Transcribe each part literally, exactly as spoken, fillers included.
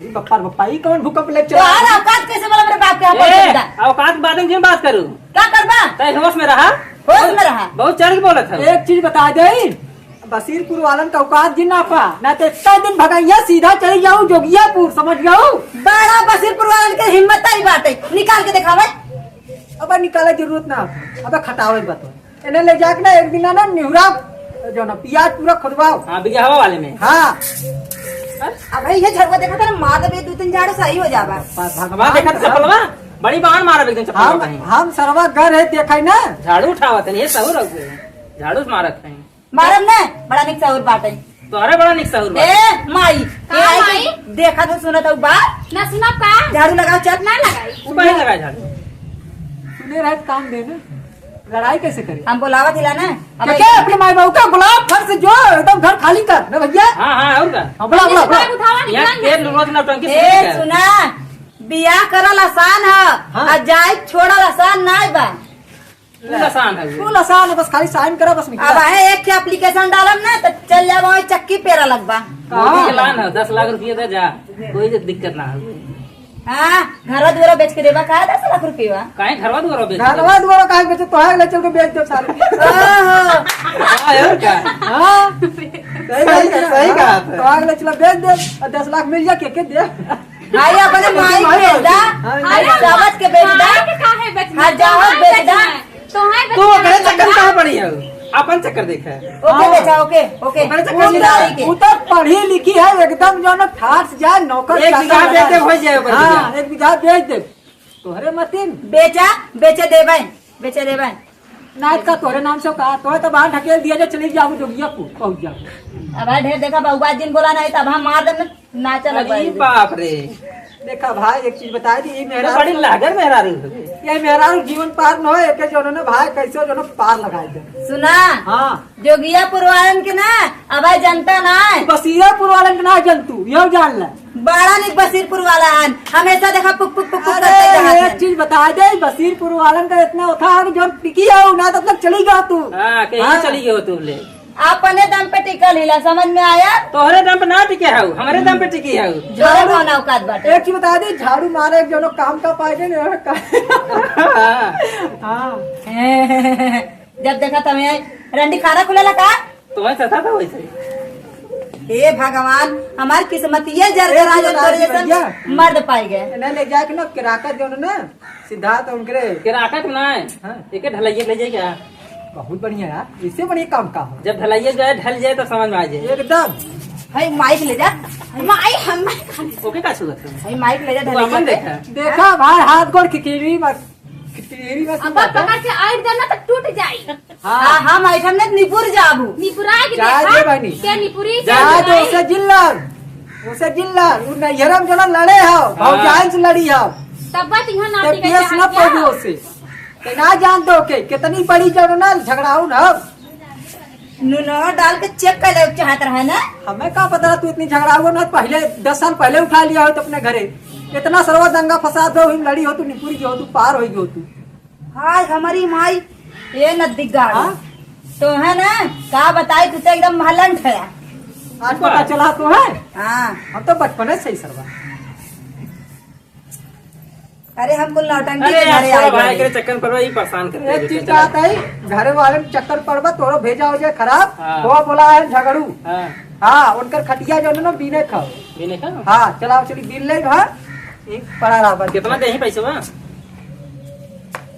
अरे बप्पा रे बप्पा, ई कौन भूकंप ले चला? तोहार औकात कैसे बोला मेरे बाप के यहाँ ए, पहुँचे बेटा? औकात के बारे में जिन बात करू। का करबा? तै होश में रहा। होश में रहा। बहुत चढ़ के बोलत है। एक चीज बता दे, बसीरपुर वालन का औकात जिन ना पा, ना तो इतना दिन भगैया सीधा चली जाऊ जोगियापुर, समझ जाऊ। बड़ा बसीरपुर वालन के हिम्मत ही बाटे, निकाल के दिखावे। अब निकाले जरूरत ना, अब खटावे बात। इन्हें ले जाके ना एक दिन ना निहुरा, जो ना पियाज पूरा खुदवाओ। हाँ, बिगहवा वाले में। हाँ। अबे ये झड़ुआ देखा था ना, मार दे दो तीन झाड़ू सही हो जाबा। भगवान हमार देखा था चप्पलवा, बड़ी बाण मारब एकदम चप्पलवा हम, कहीं। हम सरवा घर है देखा ना। झाड़ू उठावत है, ये सहू रख दे। झाड़ू से मारत है। मारब ना, बड़ा निक सहूर बाटे। तोहरे बड़ा निक सहूर बाटे। ए माई, का ए आई माई? देखा तो सुनत हूँ बात। ना सुनब का? झाड़ू लगाओ चल। ना लगाई। तू कहीं लगाए झाड़ू? सुने रहे काम दे ना। लड़ाई कैसे करे? हम बोलावत हिला ना। अब क्या, क्या अपने माई बाबू का बुला, फट से जो एकदम घर खाली कर ना भैया। हाँ, हाँ, और का? हाँ, बुला, बुला, बुला। बैग उठावा, यहाँ निकल तेल ना। रोज नौटंकी ए, शुरू कर। सुना, बियाह करल आसान है, हाँ। आ जाए छोड़ल आसान नाय बा। फुल आसान है ये। फुल आसान है, बस खाली साइन करा, बस निकला। अब है एक ठे एप्लीकेशन डालब ना, तो चल जाबो, वहीं चक्की पेरा लगबा। कहाँ? मोदी के लान है, दस लाख रुपया दे जा, कोई दिक्कत ना है। हाँ, घरवा दुआरा बेच के देबा का दस लाख रुपया? काहे घरवा दुआरा बेच घरवा दुआरा काहे बेचे? तोहार ले चल के बेच देब सारे। ओहो। हाँ, और का? हाँ। सही बात है, सही बात है। तोहार ले चल बेच देब, और दस लाख मिल जा, के, के दे? भाई, अपने माई के बेच दा, हाँ, भाई, हाँ। जावत के बेच दा। माई के काहे बेचना? हाँ, जावत तोहार बेच दा। बेचना है। तोहार तू बेचना ओकरे है। चक्कर में काहे पड़ी है? अपन चक्कर देखे। ओके हाँ। बेचा, ओके, ओके। ओकरे चक्कर में उतारी के। उ तो पढ़ी लिखी है, एकदम जो ना ठाट से जाए, नौकर एक चाकर बीघा लगा बेच दे, दे। हो जाए ओकर हाँ, बीघा। एक बीघा बेच दे। तोहरे मतिन। बेचा, बेचे देबे, बेचे देबे। ना, इसका तोरे नाम से का? तोरे तो बाहर ढकेल दिया जे, चली जाओ, जोगियापुर पहुंच जाओ। अब ढेर देखा, बउआ जिन बोला नहीं, तब हम मार देब, नाचा लग अरे जाएगी। बाप रे। देखा भाई, एक चीज बता दी, ये तो मेहरारू बड़ी लागर मेहरारू है। ये मेहरारू जीवन पार न हो, एके जोनो ने भाई कैसे जोनो पार लगाई दे। सुना, हाँ। जोगियापुर वालन के ना, अब जनता ना है। बसीरापुर वालन के ना जनतू, यो जान ले। बड़ा निक बसीरपुर वाला हन, हमेशा देखा पुक पुक पुक पुक अरे, करते रहत एक हन। चीज बता दे, बसीरपुर वालन का इतना होता है कि जौन टिकी है, ना तब तक चली गया तू। हाँ, कहीं हाँ। चली गयो तू ले। अपने दम पे टिकल हिला, समझ में आया? तोहरे दम पे ना टिके हऊ, हमरे दम पे टिकी हऊ। जोरे कौन औकात बाटे? एक चीज बता दे, झाड़ू मारे एक जनो काम का पाए के नहीं का। हाँ। हाँ। जब देखा तब यहाँ रंडी खाना खुलेला का? तुम्हें सता था वैसे। हे भगवान, हमार किस्मतिया जर एक करा जो चीज बता तोरे दी जैसन भैया। मर्द पाई गए। इन्हें ले जाके ना किराकत जो ना सिद्धार्थ उनकरे किराकत ना है। हाँ। एक ढलैया ले जाए क्या? बहुत बढ़िया यार, इससे बढ़िया काम का हो? जब ढलैया जाए, ढल जाए तो समझ में आ जाए। एकदम। भाई माइक ले जा। माई हम ओके का सुगत है? भाई माइक ले जा, तू ढलैया अपन पे। देखा। देखा भाई, हाथ गोड़ खिचड़ी मत, खिचड़ी मत अब सुगत है। पकड़ के आइट देना तो टूट जाई। हाँ। हाँ, हम ऐठन में निपुर जाबू। निपुरा के जाए देखा, दे बहनी। के निपुरी के जाए दे, भाई। उसे जिल्लर, उसे जिल्लर, उ नैहरम जना लड़े हो, हाँ। भौजाइन से लड़ी हो। तब बात यहाँ ना ते टिके पियस चाहत ना क्या? पड़बू उसे। ते ना जान दो के, कितनी बड़ी जब ना झगड़ाऊ ना। नूनो डाल के चेक कर ले चाहत रहे ना। हमें का पता तू इतनी झगड़ाऊ ना, पहले दस साल पहले उठा लिया हो तो अपने घरे। इतना सरवा दंगा फसाद हो, हुई लड़ी हो तू, निपुरी हो तू, पार हो गयो तू। हाय हमारी माई, ये नद्दी गाड़ी। हाँ? तो है ना, का बताई, तू तो एकदम महलन ठया। आज पता चला तो है? हाँ। हम तो बचपने से ही सरवा। अरे हम कुल नौटंकी अरे के यार, घरे छोड़ा आ भाई, गए। एकरे चक्कर पर भाई परेशान करते एक हैं, चीज चला। बात है, घरे वाले में चक्कर पड़बा, तोरो भेजा हो जाए खराब, हाँ। वो बोला है झगड़ू। हाँ। हाँ, उनकर खटिया जो है ना, बीने खाओ। बीने खाओ? हाँ, चलाओ, चली बीन ले, हाँ। ई पड़ा रहा बस। कितना देही पैसवा?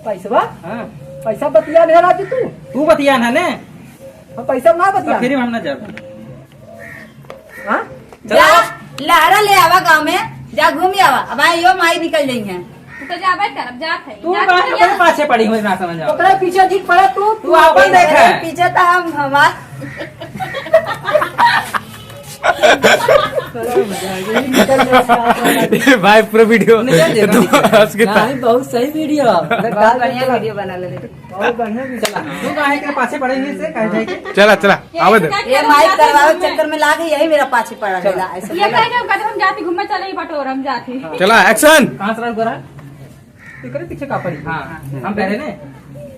पैसवा? हाँ। पैसा बतिया नहीं राजू तू? तू बतिया ना ने? हम पैसा ना बतिया। तो फिर हम ना जाब। हाँ? चला। जा, लहरा ले आवा गाँव में, जा घूम आवा। अब आए यो माई निकल जाई हैं। तू तो जाबे करब, जात है। तू जात काहे है अपने ना। पाछे पड़ी हो, ना समझ आओ। ओकरे पीछे जी पड़ा तू, तू तू अपन देख। अरे पीछे तो हम, हमार ए भाई, पूरा वीडियो निकल जाएगा, एकदम निकल। हंस के था। नहीं, बहुत सही वीडियो। बहुत बढ़िया वीडियो बना ले। बहुत बढ़िया वीडियो। चला, तू काहे के पाछे पड़े नहीं से, काहे जाए के? चला, चला, ये आवे दे। इसका ये माइक करवावे चक्कर में लागे, यही मेरा पाछे पड़ा चला। रहेला, ऐसे ये बोला। कहे के हम जाती घूमे चले ही बटोर, हम जाती। चला, action। कहाँ से रहा गोरा? एकरे पीछे का पड़ी? हाँ, हम कह रहे ने।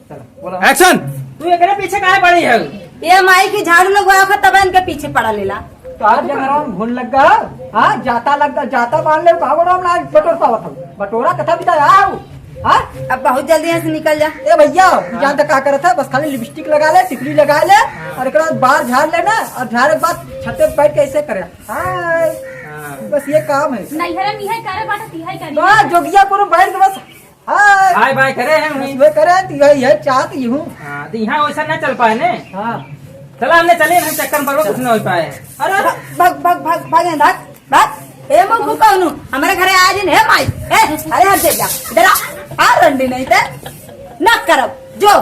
चला, बोला। Action। तू एकरे पीछे काहे पड़ी है? ये माई की झाड़ू लगवाओ खा, तब इनके पीछे पड़ा लेला। का जंगलवा में घुन लग गया? हाँ, जाता लग गया, जाता मान ले, का बोलो, हम ना बटोर पावत हम। बटोरा कथा बिता आओ। हाँ? अब बहुत जल्दी यहाँ से निकल जा। ए भैया, हाँ। जानता का करत है? बस खाली लिपस्टिक लगा ले, टिकली लगा ले, हाँ। और एक बार झाड़ लेना, और झाड़े के बाद छत्ते पे बैठ के ऐसे करे। हाय। हाँ। बस ये काम है। नैहरे में यही करे बाटे, तिहाई करी। बस जोगिया पर बैठ के बस हाय। हाय बाय करे हैं बस उन्हीं। वे करे हैं, तो यही है, चाहत ही हूँ। हाँ, तो यहाँ वैसा ना चल पाए ने। हाँ। चला, हमने चले, हम चक्कर में पड़ो, कुछ ना हो पाए। अरे, भाग, भाग, भाग, भाग, भाग, भाग। ए, मंगू कौनू, हमारे घरे आ जिन, हे माई, ए, अरे हट जा, इधर आ, आ रंडी नहीं ते, ना करब, जो।